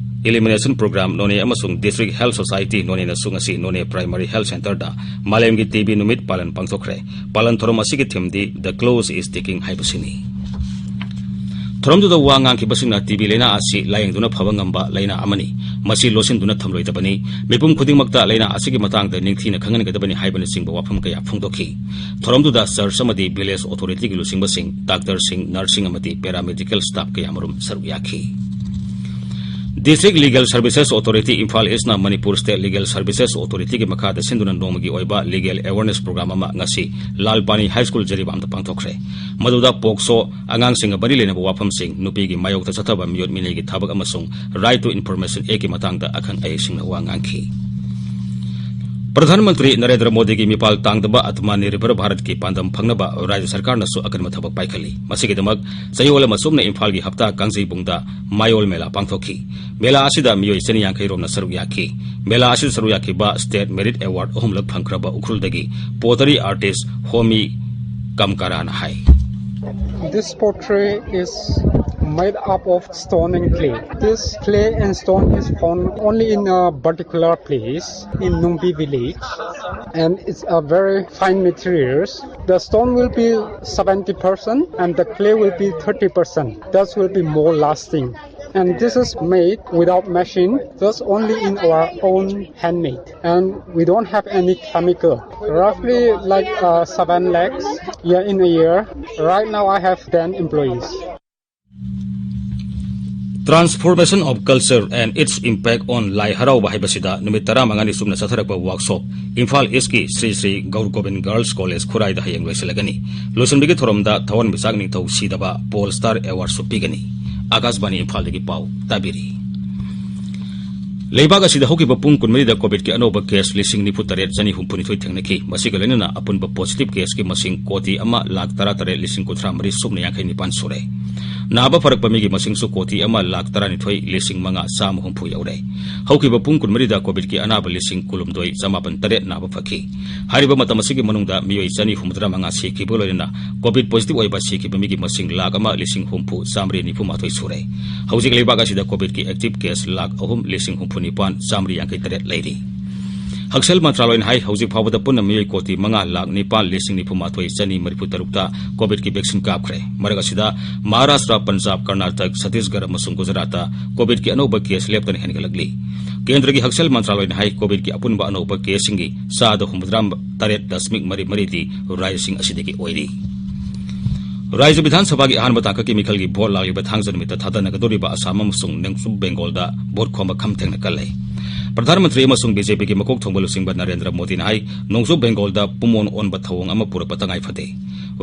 Elimination Program ꯅꯣꯅꯦ ꯑꯃꯁꯨꯡ District Health Society ꯅꯣꯅꯦꯅꯁꯨ ꯉꯁꯤ ꯅꯣꯅꯦ Primary Health Centreꯗ ꯃꯥꯂꯦꯝꯒꯤ ꯇꯤ ꯕꯤ ꯅꯨꯃꯤꯠ ꯄꯥꯂꯟ ꯄꯥꯡꯊꯣꯛꯈ꯭ꯔꯦ꯫ ꯄꯥꯂꯟ ꯊꯧꯔꯝ ꯑꯁꯤꯒꯤ themeꯗꯤ The Clock is Ticking ꯍꯥꯏꯕꯁꯤꯅꯤ꯫ ꯊꯧꯔꯝꯗꯨꯗ ꯋꯥ ꯉꯥꯡꯈꯤꯕꯁꯤꯡꯅ ꯇꯤ ꯕꯤ ꯂꯥꯏꯅꯥ ꯑꯁꯤ ꯂꯥꯌꯦꯡꯗꯨꯅ ꯐꯕ ꯉꯝꯕ ꯂꯥꯏꯅꯥ ꯑꯃꯅꯤ꯫ ꯃꯁꯤ ꯂꯣꯠꯁꯤꯟꯗꯨꯅ ꯊꯝꯂꯣꯏꯗꯕꯅꯤ꯫ ꯃꯤꯄꯨꯝ ꯈꯨꯗꯤꯡꯃꯛꯇ ꯂꯥꯏꯅꯥ ꯑꯁꯤꯒꯤ ꯃꯇꯥꯡꯗ ꯅꯤꯡꯊꯤꯅ ꯈꯪꯍꯟꯒꯗꯕꯅꯤ ꯍꯥꯏꯕꯅꯆꯤꯡꯕ ꯋꯥꯐꯝ ꯀꯌꯥ ꯐꯣꯡꯗꯣꯛꯈꯤ꯫ ꯊꯧꯔꯝꯗꯨꯗ church ꯑꯃꯗꯤ village authorityꯒꯤ ꯂꯨꯆꯤꯡꯕꯁꯤꯡ, doctorꯁꯤꯡ, nurseꯁꯤꯡ ꯑꯃꯗꯤ paramedical staff ꯀꯌꯥꯃꯔꯨꯝ ꯁꯔꯨꯛ ꯌꯥꯈꯤ꯫ District Legal Services Authority Imphal Eastꯅ Manipur State Legal Services Authorityꯒꯤ ꯃꯈꯥꯗ ꯁꯤꯟꯗꯨꯅ ꯅꯣꯡꯃꯒꯤ ꯑꯣꯏꯕ legal awareness program ꯑꯃ ꯉꯁꯤ ꯂꯥꯜ ꯄꯥꯅꯤ High School ꯖꯤꯔꯤꯕꯥꯝꯗ ꯄꯥꯡꯊꯣꯛꯈ꯭ꯔꯦ꯫ ꯃꯗꯨꯗ POCSO, ꯑꯉꯥꯡꯁꯤꯡꯒ ꯃꯔꯤ ꯂꯩꯅꯕ ꯋꯥꯐꯝꯁꯤꯡ, ꯅꯨꯄꯤꯒꯤ ꯃꯥꯌꯣꯛꯇ ꯆꯠꯊꯕ ꯃꯤꯑꯣꯠ ꯃꯤꯅꯩꯒꯤ ꯊꯕꯛ ꯑꯃꯁꯨꯡ Right to Information Actꯀꯤ ꯃꯇꯥꯡꯗ ꯑꯈꯪ ꯑꯍꯩꯁꯤꯡꯅ ꯋꯥ ꯉꯥꯡꯈꯤ꯫ ꯄ꯭ꯔꯙꯥꯟ ꯃꯟꯇ꯭ꯔꯤ ꯅꯔꯦꯟꯗ꯭ꯔ ꯃꯣꯗꯤꯒꯤ ꯃꯤꯄꯥꯜ ꯇꯥꯡꯗꯕ ꯑꯇꯃꯅꯤꯔꯚꯔ ꯚꯥꯔꯠꯀꯤ ꯄꯥꯟꯗꯝ ꯐꯪꯅꯕ ꯔꯥꯖ꯭ꯌ ꯁꯔꯀꯥꯔꯅꯁꯨ ꯑꯀꯟꯕ ꯊꯕꯛ ꯄꯥꯏꯈꯠꯂꯤ꯫ ꯃꯁꯤꯒꯤꯗꯃꯛ ꯆꯌꯣꯜ ꯑꯃ ꯆꯨꯞꯅ ꯏꯝꯐꯥꯜꯒꯤ ꯍꯞꯇꯥ ꯀꯥꯡꯖꯩꯕꯨꯡꯗ ꯃꯥꯌꯣꯜ ꯃꯦꯂꯥ ꯄꯥꯡꯊꯣꯛꯈꯤ꯫ ꯃꯦꯂꯥ ꯑꯁꯤꯗ ꯃꯤꯑꯣꯏ ꯆꯅꯤ ꯌꯥꯡꯈꯩ ꯔꯣꯝꯅ ꯁꯔꯨꯛ ꯌꯥꯈꯤ꯫ ꯃꯦꯂꯥ ꯑꯁꯤꯗ ꯁꯔꯨꯛ ꯌꯥꯈꯤꯕ State Merit Award ꯑꯍꯨꯝꯂꯛ ꯐꯪꯈ꯭ꯔꯕ ꯎꯈ꯭ꯔꯨꯜꯗꯒꯤ pottery artist Homi ꯀꯝꯀꯥꯔꯥꯅ high. This pottery is made up of stone and clay. This clay and stone is found only in a particular place in Nungbi village, and it's a very fine materials. The stone will be seventy percent and the clay will be thirty percent. That will be more lasting. And this is made without machine, just only in our own handmade. And we don't have any chemical. Roughly like uh, seven lakhs year in a year. Right now I have ten employees. Transformation of Culture and Its Impact on ꯂꯥꯏ ꯍꯔꯥꯎꯕ ꯍꯥꯏꯕꯁꯤꯗ ꯅꯨꯃꯤꯠ ꯇꯔꯥꯃꯉꯥꯅꯤ ꯆꯨꯞꯅ ꯆꯠꯊꯔꯛꯄ workshop Imphal Eastꯀꯤ Shri Shri ꯒꯧꯔ Gobin Girls College ꯈꯨꯔꯥꯏꯗ ꯍꯌꯦꯡ ꯂꯣꯏꯁꯤꯜꯂꯒꯅꯤ꯫ ꯂꯣꯏꯁꯤꯟꯕꯒꯤ ꯊꯧꯔꯝꯗ ꯊꯋꯥꯟꯃꯤꯆꯥꯛ ꯅꯤꯡꯊꯧ ꯁꯤꯗꯕ Pole Star Awardꯁꯨ ꯄꯤꯒꯅꯤ꯫ ꯑꯥꯀꯥꯁꯕꯥꯅꯤ ꯏꯝꯐꯥꯜꯗꯒꯤ ꯄꯥꯎ ꯇꯥꯕꯤꯔꯤ꯫ ꯂꯩꯕꯥꯛ ꯑꯁꯤꯗ ꯍꯧꯈꯤꯕ ꯄꯨꯡ ꯀꯨꯟꯃꯔꯤꯗ COVIDꯀꯤ ꯑꯅꯧꯕ case ꯂꯤꯁꯤꯡ ꯅꯤꯐꯨ ꯇꯔꯦꯠ ꯆꯅꯤ ꯍꯨꯝꯐꯨ ꯅꯤꯊꯣꯏ ꯊꯦꯡꯅꯈꯤ꯫ ꯃꯁꯤꯒ ꯂꯣꯏꯅꯅ ꯑꯄꯨꯟꯕ positive caseꯀꯤ ꯃꯁꯤꯡ ꯀꯣꯇꯤ ꯑꯃ ꯂꯥꯈ ꯇꯔꯥ ꯇꯔꯦꯠ ꯂꯤꯁꯤꯡ ꯀꯨꯟꯊ꯭ꯔꯥ ꯃꯔꯤ ꯁꯨꯞꯅ ꯌꯥꯡꯈꯩ ꯅꯤꯄꯥꯟ ꯁꯨꯔꯦ꯫ ꯅꯥꯕ ꯐꯔꯛꯄ ꯃꯤꯒꯤ ꯃꯁꯤꯡꯁꯨ ꯀꯣꯇꯤ ꯑꯃ ꯂꯥꯈ ꯇꯔꯥꯅꯤꯊꯣꯏ ꯂꯤꯁꯤꯡ ꯃꯉꯥ ꯆꯥꯝꯃ ꯍꯨꯝꯐꯨ ꯌꯧꯔꯦ꯫ ꯍꯧꯈꯤꯕ ꯄꯨꯡ ꯀꯨꯟꯃꯔꯤꯗ ꯀꯣꯚꯤꯗꯀꯤ ꯑꯅꯥꯕ ꯂꯤꯁꯤꯡ ꯀꯨꯟꯍꯨꯝꯗꯣꯏ ꯆꯃꯥꯄꯟ ꯇꯔꯦꯠ ꯅꯥꯕ ꯐꯈꯤ꯫ ꯍꯥꯏꯔꯤꯕ ꯃꯇꯝ ꯑꯁꯤꯒꯤ ꯃꯅꯨꯡꯗ ꯃꯤꯑꯣꯏ ꯆꯅꯤ ꯍꯨꯝꯐꯨꯇꯔꯥ ꯃꯉꯥ ꯁꯤꯈꯤꯕꯒ ꯂꯣꯏꯅꯅ ꯀꯣꯚꯤꯗ ꯄꯣꯖꯤꯇꯤꯚ ꯑꯣꯏꯕ ꯁꯤꯈꯤꯕ ꯃꯤꯒꯤ ꯃꯁꯤꯡ ꯂꯥꯈ ꯑꯃ ꯂꯤꯁꯤꯡ ꯍꯨꯝꯐꯨ ꯆꯥꯃꯔꯤ ꯅꯤꯐꯨ ꯃꯥꯊꯣꯏ ꯁꯨꯔꯦ꯫ ꯍꯧꯖꯤꯛ ꯂꯩꯕꯥꯛ ꯑꯁꯤꯗ ꯀꯣꯚꯤꯗꯀꯤ ꯑꯦꯛꯇꯤꯚ ꯀꯦꯁ ꯂꯥꯈ ꯑꯍꯨꯝ ꯂꯤꯁꯤꯡ ꯍꯨꯝꯐꯨ ꯅꯤꯄꯥꯟ ꯆꯥꯃꯔꯤ ꯌꯥꯡꯈꯩ ꯇꯔꯦꯠ ꯂꯩꯔꯤ꯫ ꯍꯛꯁꯦꯜ ꯃꯟꯇ꯭ꯔꯥꯂꯣꯏꯅ ꯍꯥꯏ, ꯍꯧꯖꯤꯛ ꯐꯥꯎꯕꯗ ꯄꯨꯟꯅ ꯃꯤꯑꯣꯏ ꯀꯣꯇꯤ ꯃꯉꯥ ꯂꯥꯈ ꯅꯤꯄꯥꯟ ꯂꯤꯁꯤꯡ ꯅꯤꯐꯨ ꯃꯥꯊꯣꯏ ꯆꯅꯤ ꯃꯔꯤꯐꯨ ꯇꯔꯨꯛꯇ ꯀꯣꯚꯤꯗꯀꯤ ꯚꯦꯛꯁꯤꯟ ꯀꯥꯞꯈ꯭ꯔꯦ꯫ ꯃꯔꯛ ꯑꯁꯤꯗ ꯃꯍꯥꯔꯥꯁꯇ꯭ꯔ, ꯄꯟꯖꯥꯕ, ꯀꯔꯅꯥꯇꯛ, ꯁꯠꯇꯤꯁꯒꯔ ꯑꯃꯁꯨꯡ ꯒꯨꯖꯔꯥꯠꯇ ꯀꯣꯚꯤꯗꯀꯤ ꯑꯅꯧꯕ ꯀꯦꯁ ꯂꯦꯞꯇꯅ ꯍꯦꯟꯒꯠꯂꯛꯂꯤ꯫ ꯀꯦꯟꯗ꯭ꯔꯒꯤ ꯍꯛꯁꯦꯜ ꯃꯟꯇ꯭ꯔꯥꯂꯣꯏꯅ ꯍꯥꯏ, ꯀꯣꯚꯤꯗꯀꯤ ꯑꯄꯨꯟꯕ ꯑꯅꯧꯕ ꯀꯦꯁꯁꯤꯡꯒꯤ ꯆꯥꯗ ꯍꯨꯝꯐꯨꯇꯔꯥ ꯇꯔꯦꯠ ꯗꯁꯃꯤꯛ ꯃꯔꯤ ꯃꯔꯤꯗꯤ ꯔꯥꯖ꯭ꯌꯁꯤꯡ ꯑꯁꯤꯗꯒꯤ ꯑꯣꯏꯔꯤ꯫ ꯔꯥꯖ꯭ꯌ ꯕꯤꯙꯥꯟ ꯁꯚꯥꯒꯤ ꯑꯍꯥꯟꯕ ꯇꯥꯡꯀꯛꯀꯤ ꯃꯤꯈꯜꯒꯤ ꯚꯣꯠ ꯂꯥꯛꯂꯤꯕ ꯊꯥꯡꯖ ꯅꯨꯃꯤꯠꯇ ꯊꯥꯗꯅꯒꯗꯧꯔꯤꯕ ꯑꯁꯥꯝ ꯑꯃꯁꯨꯡ ꯅꯣꯡꯆꯨꯞ ꯕꯦꯡꯒꯣꯜꯗ ꯚꯣꯠ ꯈꯣꯝꯕ ꯈꯝ ꯊꯦꯡꯅ ꯀꯜꯂꯦ꯫ ꯄ꯭ꯔꯙꯥꯟ ꯃꯟꯇ꯭ꯔꯤ ꯑꯃꯁꯨꯡ ꯕꯤ ꯖꯦ ꯄꯤꯒꯤ ꯃꯀꯣꯛ ꯊꯣꯡꯕ ꯂꯨꯆꯤꯡꯕ ꯅꯔꯦꯟꯗ꯭ꯔ ꯃꯣꯗꯤꯅ ꯍꯥꯏ, ꯅꯣꯡꯆꯨꯞ ꯕꯦꯡꯒꯣꯜꯗ ꯄꯨꯡꯑꯣꯟ ꯑꯣꯟꯕ ꯊꯧꯑꯣꯡ ꯑꯃ ꯄꯨꯔꯛꯄ ꯇꯉꯥꯏ ꯐꯗꯦ꯫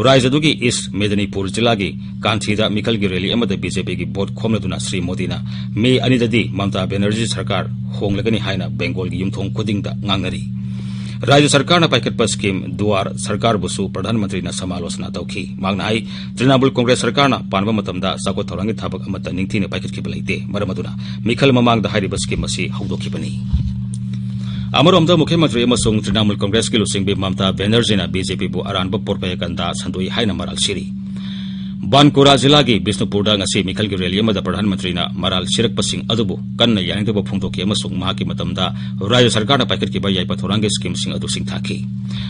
ꯔꯥꯖ꯭ꯌꯗꯨꯒꯤ ꯏꯁ ꯃꯦꯗꯤꯅꯤꯄꯨꯔ ꯖꯤꯂꯥꯒꯤ ꯀꯥꯟꯊꯤꯗ ꯃꯤꯈꯜꯒꯤ ꯔꯦꯂꯤ ꯑꯃꯗ ꯕꯤ ꯖꯦ ꯄꯤꯒꯤ ꯚꯣꯠ ꯈꯣꯝꯂꯗꯨꯅ ꯁ꯭ꯔꯤ ꯃꯣꯗꯤꯅ ꯃꯦ ꯑꯅꯤꯗꯗꯤ ꯃꯃꯇꯥ ꯕꯦꯅꯔꯖꯤ ꯁꯔꯀꯥꯔ ꯍꯣꯡꯂꯒꯅꯤ ꯍꯥꯏꯅ ꯕꯦꯡꯒꯣꯜꯒꯤ ꯌꯨꯝꯊꯣꯡ ꯈꯨꯗꯤꯡꯗ ꯉꯥꯡꯅꯔꯤ꯫ ꯔꯥꯖ꯭ꯌ ꯁꯔꯀꯥꯔꯅ ꯄꯥꯏꯈꯠꯄ ꯁ꯭ꯀꯤꯝ ꯗꯨꯋꯥꯔ ꯁꯔꯀꯥꯔꯕꯨꯁꯨ ꯄ꯭ꯔꯙꯥꯟ ꯃꯟꯇ꯭ꯔꯤꯅ ꯁꯃꯥꯂꯣꯆꯅꯥ ꯇꯧꯈꯤ꯫ ꯃꯍꯥꯛꯅ ꯍꯥꯏ, ꯇ꯭ꯔꯤꯅꯥꯃꯨꯜ ꯀꯣꯡꯒ꯭ꯔꯦꯁ ꯁꯔꯀꯥꯔꯅ ꯄꯥꯟꯕ ꯃꯇꯝꯗ ꯆꯥꯎꯈꯠ ꯊꯧꯔꯥꯡꯒꯤ ꯊꯕꯛ ꯑꯃꯠꯇ ꯅꯤꯡꯊꯤꯅ ꯄꯥꯏꯈꯠꯈꯤꯕ ꯂꯩꯇꯦ꯫ ꯃꯔꯝ ꯑꯗꯨꯅ ꯃꯤꯈꯜ ꯃꯃꯥꯡꯗ ꯍꯥꯏꯔꯤꯕ ꯁ꯭ꯀꯤꯝ ꯑꯁꯤ ꯍꯧꯗꯣꯛꯈꯤꯕꯅꯤ꯫ ꯑꯃꯔꯣꯝꯗ, ꯃꯨꯈ꯭ꯌ ꯃꯟꯇ꯭ꯔꯤ ꯑꯃꯁꯨꯡ ꯇ꯭ꯔꯤꯅꯥꯃꯨꯜ ꯀꯣꯡꯒ꯭ꯔꯦꯁꯀꯤ ꯂꯨꯆꯤꯡꯕꯤ ꯃꯃꯇꯥ ꯕꯦꯅꯔꯖꯤꯅ ꯕꯤ ꯖꯦ ꯄꯤꯕꯨ ꯑꯔꯥꯟꯕ ꯄ꯭ꯔꯣꯄꯥꯒꯦꯟꯗꯥ ꯁꯟꯗꯣꯛꯏ ꯍꯥꯏꯅ ꯃꯔꯥꯜ ꯁꯤꯔꯤ꯫ ꯕꯥꯟꯀꯨꯔꯥ ꯖꯤꯂꯥꯒꯤ ꯕꯤꯁꯅꯨꯄꯨꯔꯗ ꯉꯁꯤ ꯃꯤꯈꯜꯒꯤ ꯔꯦꯂꯤ ꯑꯃꯗ ꯄ꯭ꯔꯙꯥꯟ ꯃꯟꯇ꯭ꯔꯤꯅ ꯃꯔꯥꯜ ꯁꯤꯔꯛꯄꯁꯤꯡ ꯑꯗꯨꯕꯨ ꯀꯟꯅ ꯌꯥꯅꯤꯡꯗꯕ ꯐꯣꯡꯗꯣꯛꯈꯤ ꯑꯃꯁꯨꯡ ꯃꯍꯥꯛꯀꯤ ꯃꯇꯝꯗ ꯔꯥꯖ꯭ꯌ ꯁꯔꯀꯥꯔꯅ ꯄꯥꯏꯈꯠꯈꯤꯕ ꯌꯥꯏꯐ ꯊꯧꯔꯥꯡꯒꯤ ꯁ꯭ꯀꯤꯝꯁꯤꯡ ꯑꯗꯨ ꯁꯤꯡꯊꯥꯈꯤ꯫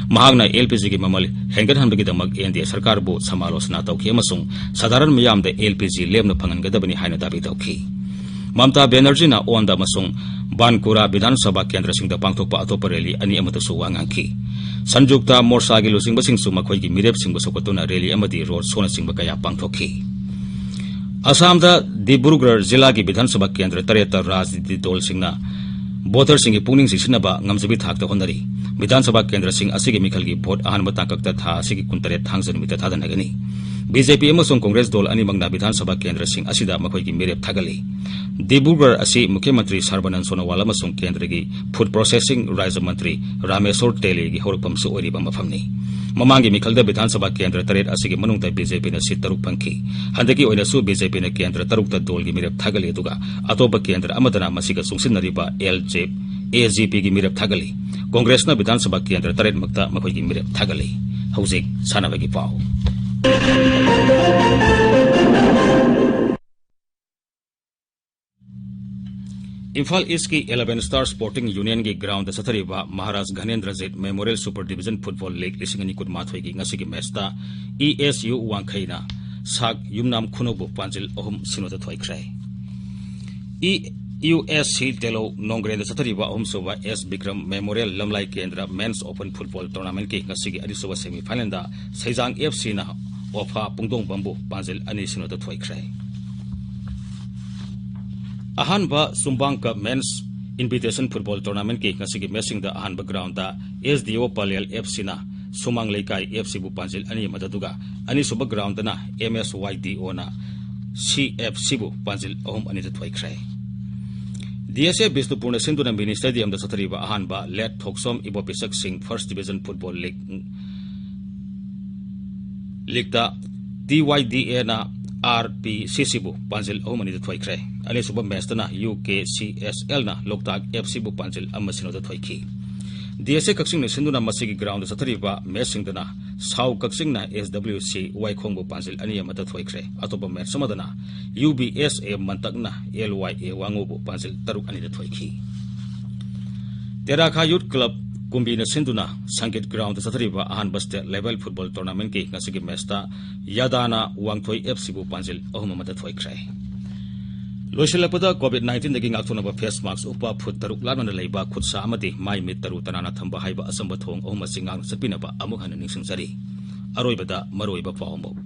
ꯃꯍꯥꯛꯅ ꯑꯦꯜ ꯄꯤ ꯖꯤꯒꯤ ꯃꯃꯜ ꯍꯦꯟꯒꯠꯍꯟꯕꯒꯤꯗꯃꯛ ꯑꯦꯟ ꯗꯤ ꯑꯦ ꯁꯔꯀꯥꯔꯕꯨ ꯁꯃꯥꯂꯣꯆꯅꯥ ꯇꯧꯈꯤ ꯑꯃꯁꯨꯡ ꯁꯥꯙꯥꯔꯟ ꯃꯤꯌꯥꯝꯗ ꯑꯦꯜ ꯄꯤ ꯖꯤ ꯂꯦꯝꯅ ꯐꯪꯍꯟꯒꯗꯕꯅꯤ ꯍꯥꯏꯅ ꯗꯥꯕꯤ ꯇꯧꯈꯤ꯫ ꯃꯃꯇꯥ ꯕꯦꯅꯔꯖꯤꯅ ꯑꯣꯟꯗ ꯑꯃꯁꯨꯡ ꯕꯥꯟꯀꯨꯔꯥ ꯕꯤꯙꯥꯟ ꯁꯚꯥ ꯀꯦꯟꯗ꯭ꯔꯁꯤꯡꯗ ꯄꯥꯡꯊꯣꯛꯄ ꯑꯇꯣꯞꯄ ꯔꯦꯂꯤ ꯑꯅꯤ ꯑꯃꯗꯁꯨ ꯋꯥ ꯉꯥꯡꯈꯤ꯫ ꯁꯟꯖꯨꯛꯇ ꯃꯣꯔꯆꯥꯒꯤ ꯂꯨꯆꯤꯡꯕꯁꯤꯡꯁꯨ ꯃꯈꯣꯏꯒꯤ ꯃꯤꯔꯦꯞꯁꯤꯡꯕꯨ ꯁꯧꯒꯠꯇꯨꯅ ꯔꯦꯂꯤ ꯑꯃꯗꯤ ꯔꯣꯗ ꯁꯣꯅꯆꯤꯡꯕ ꯀꯌꯥ ꯄꯥꯡꯊꯣꯛꯈꯤ꯫ ꯑꯁꯥꯝꯗ ꯗꯤꯕ꯭ꯔꯨꯒꯔ ꯖꯤꯂꯥꯒꯤ ꯕꯤꯙꯥꯟ ꯁꯚꯥ ꯀꯦꯟꯗ꯭ꯔ ꯇꯔꯦꯠꯇ ꯔꯥꯖꯅꯤꯇꯤ ꯗꯜꯁꯤꯡꯅ ꯚꯣꯇꯔꯁꯤꯡꯒꯤ ꯄꯨꯛꯅꯤꯡ ꯆꯤꯡꯁꯤꯟꯅꯕ ꯉꯝꯖꯕꯤ ꯊꯥꯛꯇ ꯍꯣꯠꯅꯔꯤ꯫ ꯕꯤꯙꯥꯟ ꯁꯚꯥ ꯀꯦꯟꯗ꯭ꯔꯁꯤꯡ ꯑꯁꯤꯒꯤ ꯃꯤꯈꯜꯒꯤ ꯚꯣꯠ ꯑꯍꯥꯟꯕ ꯇꯥꯡꯀꯛꯇ ꯊꯥ ꯑꯁꯤꯒꯤ ꯀꯨꯟꯇꯔꯦꯠ ꯊꯥꯡꯖ ꯅꯨꯃꯤꯠꯇ ꯊꯥꯗꯅꯒꯅꯤ꯫ ꯕꯤ ꯖꯦ ꯄꯤ ꯑꯃꯁꯨꯡ ꯀꯣꯡꯒ꯭ꯔꯦꯁ ꯗꯣꯜ ꯑꯅꯤꯃꯛꯅ ꯕꯤꯙꯥꯟ ꯁꯚꯥ ꯀꯦꯟꯗ꯭ꯔꯁꯤꯡ ꯑꯁꯤꯗ ꯃꯈꯣꯏꯒꯤ ꯃꯤꯔꯦꯞ ꯊꯥꯒꯠꯂꯤ꯫ ꯗꯤꯕ꯭ꯔꯨꯒꯔ ꯑꯁꯤ ꯃꯨꯈ꯭ꯌ ꯃꯟꯇ꯭ꯔꯤ ꯁꯔꯕꯥꯅꯟꯗ ꯁꯣꯅꯣꯋꯥꯜ ꯑꯃꯁꯨꯡ ꯀꯦꯟꯗ꯭ꯔꯒꯤ ꯐꯨꯗ ꯄ꯭ꯔꯣꯁꯦꯁꯤꯡ ꯔꯥꯖ꯭ꯌ ꯃꯟꯇ꯭ꯔꯤ ꯔꯥꯃꯦꯁꯣꯔ ꯇꯦꯂꯤꯒꯤ ꯍꯧꯔꯛꯐꯝꯁꯨ ꯑꯣꯏꯔꯤꯕ ꯃꯐꯝꯅꯤ꯫ ꯃꯃꯥꯡꯒꯤ ꯃꯤꯈꯜꯗ ꯕꯤꯙꯥꯟ ꯁꯚꯥ ꯀꯦꯟꯗ꯭ꯔ ꯇꯔꯦꯠ ꯑꯁꯤꯒꯤ ꯃꯅꯨꯡꯗ ꯕꯤ ꯖꯦ ꯄꯤꯅ ꯁꯤꯠ ꯇꯔꯨꯛ ꯐꯪꯈꯤ꯫ ꯍꯟꯗꯛꯀꯤ ꯑꯣꯏꯅꯁꯨ ꯕꯤ ꯖꯦ ꯄꯤꯅ ꯀꯦꯟꯗ꯭ꯔ ꯇꯔꯨꯛꯇ ꯗꯣꯜꯒꯤ ꯃꯤꯔꯦꯞ ꯊꯥꯒꯠꯂꯤ, ꯑꯗꯨꯒ ꯑꯇꯣꯞꯄ ꯀꯦꯟꯗ꯭ꯔ ꯑꯃꯗꯅ ꯃꯁꯤꯒ ꯆꯨꯡꯁꯤꯟꯅꯔꯤꯕ ꯑꯦꯜ ꯖꯦ, ꯑꯦ ꯖꯦ ꯄꯤꯒꯤ ꯃꯤꯔꯦꯞ ꯊꯥꯒꯠꯂꯤ꯫ ꯀꯣꯡꯒ꯭ꯔꯦꯁꯅ ꯕꯤꯙꯥꯟ ꯁꯚꯥ ꯀꯦꯟꯗ꯭ꯔ ꯇꯔꯦꯠꯃꯛꯇ ꯃꯈꯣꯏꯒꯤ ꯃꯤꯔꯦꯞ ꯊꯥꯒꯠꯂꯤ꯫ ꯍꯧꯖꯤꯛ ꯁꯥꯟꯅꯕꯒꯤ ꯄꯥꯎ꯫ ꯏꯝꯐꯥꯜ ꯏꯁꯀꯤ ꯏꯂꯦꯚꯦꯟ ꯁ꯭ꯇꯥꯔ ꯁ꯭ꯄꯣꯔꯇꯤꯡ ꯌꯨꯅꯤꯌꯟꯒꯤ ꯒ꯭ꯔꯥꯎꯟꯗ ꯆꯠꯊꯔꯤꯕ Maharaj Ghanendrajit memorial super division football league ꯂꯤꯁꯤꯡ ꯑꯅꯤ ꯀꯨꯟꯃꯥꯊꯣꯏꯒꯤ ꯉꯁꯤꯒꯤ ꯃꯦꯆꯇ ꯏ ꯑꯦꯁ ꯌꯨ ꯋꯥꯡꯈꯩꯅ ꯁꯥꯛ ꯌꯨꯝꯅꯥꯝ ꯈꯨꯅꯧꯕꯨ ꯄꯥꯟꯖꯤꯜ ꯑꯍꯨꯝ ꯁꯤꯅꯣꯗ ꯊꯣꯏꯈ꯭ꯔꯦ꯫ ꯏ ꯌꯨ ꯑꯦꯁ ꯁꯤ ꯇꯦꯂꯧ ꯅꯣꯡꯒ꯭ꯔꯦꯟꯗ ꯆꯠꯊꯔꯤꯕ ꯑꯍꯨꯝꯁꯨꯕ ꯑꯦꯁ ꯕꯤꯀ꯭ꯔꯝ ꯃꯦꯃꯣꯔꯤꯌꯦꯜ ꯂꯝꯂꯥꯏ ꯀꯦꯟꯗ꯭ꯔ ꯃꯦꯟꯁ ꯑꯣꯄꯟ ꯐꯨꯠꯕꯣꯜ ꯇꯣꯔꯅꯥꯃꯦꯟꯠꯀꯤ ꯉꯁꯤꯒꯤ ꯑꯅꯤꯁꯨꯕ ꯁꯦꯃꯤ ꯐꯥꯏꯅꯦꯜꯗ ꯁꯩꯖꯥꯡ ꯑꯦꯐ ꯁꯤꯅ ꯑꯣꯐꯥ ꯄꯨꯡꯗꯣꯡꯕꯝꯕꯨ ꯄꯥꯟꯖꯤꯜ ꯑꯅꯤ ꯁꯤꯅꯣꯗ ꯊꯣꯏꯈ꯭ꯔꯦ꯫ ꯑꯍꯥꯟꯕ ꯁꯨꯝꯕꯥꯡ ꯀꯞ ꯃꯦꯟꯁ ꯏꯟꯚꯤꯇꯦꯁꯟ ꯐꯨꯠꯕꯣꯜ ꯇꯣꯔꯅꯥꯃꯦꯟꯠꯀꯤ ꯉꯁꯤꯒꯤ ꯃꯦꯆꯁꯤꯡꯗ ꯑꯍꯥꯟꯕ ꯒ꯭ꯔꯥꯎꯟꯗ ꯑꯦꯁ ꯗꯤ ꯑꯣ ꯄꯂꯦꯜ ꯑꯦꯐ ꯁꯤꯅ ꯁꯨꯃꯥꯡ ꯂꯩꯀꯥꯏ ꯑꯦꯐ ꯁꯤꯕꯨ ꯄꯥꯟꯖꯤꯜ ꯑꯅꯤ ꯑꯃꯗ, ꯑꯗꯨꯒ ꯑꯅꯤꯁꯨꯕ ꯒ꯭ꯔꯥꯎꯟꯗꯅ ꯑꯦꯝ ꯑꯦꯁ ꯋꯥꯏ ꯗꯤ ꯑꯣꯅ ꯁꯤ ꯑꯦꯐ ꯁꯤꯕꯨ ꯄꯥꯟꯖꯤꯜ ꯑꯍꯨꯝ ꯑꯅꯤꯗ ꯊꯣꯏꯈ꯭ꯔꯦ꯫ ꯗꯤ ꯑꯦꯁ ꯑꯦ ꯕꯤꯁꯅꯨꯄꯨꯔꯅ ꯁꯤꯟꯗꯨꯅ ꯃꯤꯅꯤ ꯁ꯭ꯇꯦꯗꯤꯌꯝꯗ ꯆꯠꯊꯔꯤꯕ ꯑꯍꯥꯟꯕ ꯂꯦꯠ ꯊꯣꯛꯁꯣꯝ ꯏꯕꯣꯄꯤꯁꯛ ꯁꯤꯡ ꯐꯥꯔꯁꯠ ꯗꯤꯚꯤꯖꯟ ꯐꯨꯠꯕꯣꯜ ꯂꯤꯒ ꯂꯤꯒꯇ T Y D N R ꯄꯤ ꯁꯤ ꯁꯤꯕꯨ ꯄꯥꯟꯖꯤꯜ ꯑꯍꯨꯝ ꯑꯅꯤꯗ ꯊꯣꯏꯈ꯭ꯔꯦ꯫ ꯑꯅꯤꯁꯨꯕ ꯃꯦꯆꯇꯅ ꯌꯨ ꯀꯦ ꯁꯤ ꯑꯦꯁ ꯑꯦꯜꯅ ꯂꯣꯛꯇꯥꯛ ꯑꯦꯐ ꯁꯤꯕꯨ ꯄꯥꯟꯖꯤꯜ ꯑꯃ ꯁꯤꯅꯣꯗ ꯊꯣꯏꯈꯤ꯫ ꯗꯤ ꯑꯦꯁ ꯑꯦ ꯀꯛꯆꯤꯡꯅ ꯁꯤꯟꯗꯨꯅ ꯃꯁꯤꯒꯤ ꯒ꯭ꯔꯥꯎꯟꯗ ꯆꯠꯊꯔꯤꯕ ꯃꯦꯆꯁꯤꯡꯗꯅ ꯁꯥꯎ ꯀꯛꯆꯤꯡꯅ ꯑꯦꯁ ꯗꯕ꯭ꯂꯤꯎ ꯁꯤ ꯋꯥꯏꯈꯣꯡꯕꯨ ꯄꯥꯟꯖꯤꯜ ꯑꯅꯤ ꯑꯃꯗ ꯊꯣꯏꯈ꯭ꯔꯦ꯫ ꯑꯇꯣꯞꯄ ꯃꯦꯆ ꯑꯃꯗꯅ ꯌꯨ ꯕꯤ ꯑꯦꯁ ꯑꯦ ꯃꯟꯇꯛꯅ ꯑꯦꯜ ꯋꯥꯏ ꯑꯦ ꯋꯥꯉꯨꯕꯨ ꯄꯥꯟꯖꯤꯜ ꯇꯔꯨꯛ ꯑꯅꯤꯗ ꯊꯣꯏꯈꯤ꯫ ꯇꯦꯔꯥꯈꯥ ꯌꯨꯠ ꯀ꯭ꯂꯕ ꯀꯨꯝꯕꯤꯅ ꯁꯤꯟꯗꯨꯅ ꯁꯪꯒꯤꯠ ꯒ꯭ꯔꯥꯎꯟꯗ ꯆꯠꯊꯔꯤꯕ ꯑꯍꯥꯟꯕ ꯁ꯭ꯇꯦꯠ ꯂꯦꯚꯦꯜ ꯐꯨꯠꯕꯣꯜ ꯇꯣꯔꯅꯥꯃꯦꯟꯠꯀꯤ ꯉꯁꯤꯒꯤ ꯃꯦꯆꯇ ꯌꯥꯗꯥꯅ ꯋꯥꯡꯊꯣꯏ ꯑꯦꯐ ꯁꯤꯕꯨ ꯄꯥꯟꯖꯤꯜ ꯑꯍꯨꯝ ꯑꯃꯗ ꯊꯣꯏꯈ꯭ꯔꯦ꯫ ꯂꯣꯏꯁꯤꯜꯂꯛꯄꯗ, ꯀꯣꯚꯤꯗ ꯅꯥꯏꯟꯇꯤꯟꯗꯒꯤ ꯉꯥꯛꯊꯣꯛꯅꯕ ꯐꯦꯁ ꯃꯥꯛꯁ ꯎꯞꯄ, ꯐꯨꯠ ꯇꯔꯨꯛ ꯂꯥꯟꯅꯅ ꯂꯩꯕ, ꯈꯨꯠ ꯁꯥ ꯑꯃꯗꯤ ꯃꯥꯏ ꯃꯤꯠ ꯇꯔꯨ ꯇꯅꯥꯟꯅ ꯊꯝꯕ ꯍꯥꯏꯕ ꯑꯆꯝꯕ ꯊꯧꯑꯣꯡ ꯑꯍꯨꯝ ꯑꯁꯤ ꯉꯥꯛꯅ ꯆꯠꯄꯤꯅꯕ ꯑꯃꯨꯛ ꯍꯟꯅ ꯅꯤꯡꯁꯤꯡꯖꯔꯤ꯫ ꯑꯔꯣꯏꯕꯗ ꯃꯔꯨꯑꯣꯏꯕ ꯄꯥꯎ ꯑꯃꯨꯛ꯫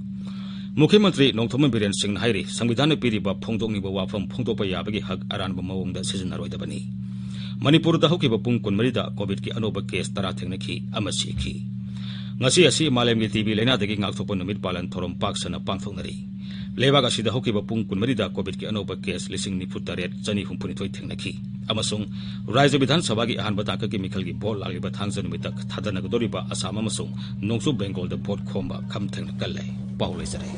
ꯃꯨꯈ꯭ꯌ ꯃꯟꯇ꯭ꯔꯤ ꯅꯣꯡꯊꯣꯝꯕꯝ ꯕꯤꯔꯦꯟ ꯁꯤꯡꯅ ꯍꯥꯏꯔꯤ, ꯁꯪꯕꯤꯙꯥꯟꯅ ꯄꯤꯔꯤꯕ ꯐꯣꯡꯗꯣꯛꯅꯤꯡꯕ ꯋꯥꯐꯝ ꯐꯣꯡꯗꯣꯛꯄ ꯌꯥꯕꯒꯤ ꯍꯛ ꯑꯔꯥꯟꯕ ꯃꯑꯣꯡꯗ ꯁꯤꯖꯤꯟꯅꯔꯣꯏꯗꯕꯅꯤ꯫ ꯃꯅꯤꯄꯨꯔꯗ ꯍꯧꯈꯤꯕ ꯄꯨꯡ ꯀꯨꯟꯃꯔꯤꯗ ꯀꯣꯚꯤꯗꯀꯤ ꯑꯅꯧꯕ ꯀꯦꯁ ꯇꯔꯥ ꯊꯦꯡꯅꯈꯤ ꯑꯃ ꯁꯤꯈꯤ꯫ ꯉꯁꯤ ꯑꯁꯤ ꯃꯥꯂꯦꯝꯒꯤ ꯇꯤꯕꯤ ꯂꯥꯏꯅꯥꯗꯒꯤ ꯉꯥꯛꯊꯣꯛꯄ ꯅꯨꯃꯤꯠ ꯄꯥꯂꯟ ꯊꯧꯔꯝ ꯄꯥꯛ ꯁꯟꯅ ꯄꯥꯡꯊꯣꯛꯅꯔꯤ꯫ ꯂꯩꯕꯥꯛ ꯑꯁꯤꯗ ꯍꯧꯈꯤꯕ ꯄꯨꯡ ꯀꯨꯟꯃꯔꯤꯗ ꯀꯣꯚꯤꯗꯀꯤ ꯑꯅꯧꯕ ꯀꯦꯁ ꯂꯤꯁꯤꯡ ꯅꯤꯐꯨ ꯇꯔꯦꯠ ꯆꯅꯤ ꯍꯨꯝꯐꯨ ꯅꯤꯊꯣꯏ ꯊꯦꯡꯅꯈꯤ ꯑꯃꯁꯨꯡ ꯔꯥꯖ꯭ꯌ ꯕꯤꯙꯥꯟ ꯁꯚꯥꯒꯤ ꯑꯍꯥꯟꯕ ꯇꯥꯡꯀꯛꯀꯤ ꯃꯤꯈꯜꯒꯤ ꯚꯣꯠ ꯂꯥꯛꯂꯤꯕ ꯊꯥꯡꯖ ꯅꯨꯃꯤꯠꯇ ꯊꯥꯗꯅꯒꯗꯧꯔꯤꯕ ꯑꯁꯥꯝ ꯑꯃꯁꯨꯡ ꯅꯣꯡꯆꯨꯞ ꯕꯦꯡꯒꯣꯜꯗ ꯚꯣꯠ ꯈꯣꯝꯕ ꯈꯝ ꯊꯦꯡꯅ ꯀꯜꯂꯦ꯫ ꯄꯥꯎ ꯂꯣꯏꯖꯔꯦ꯫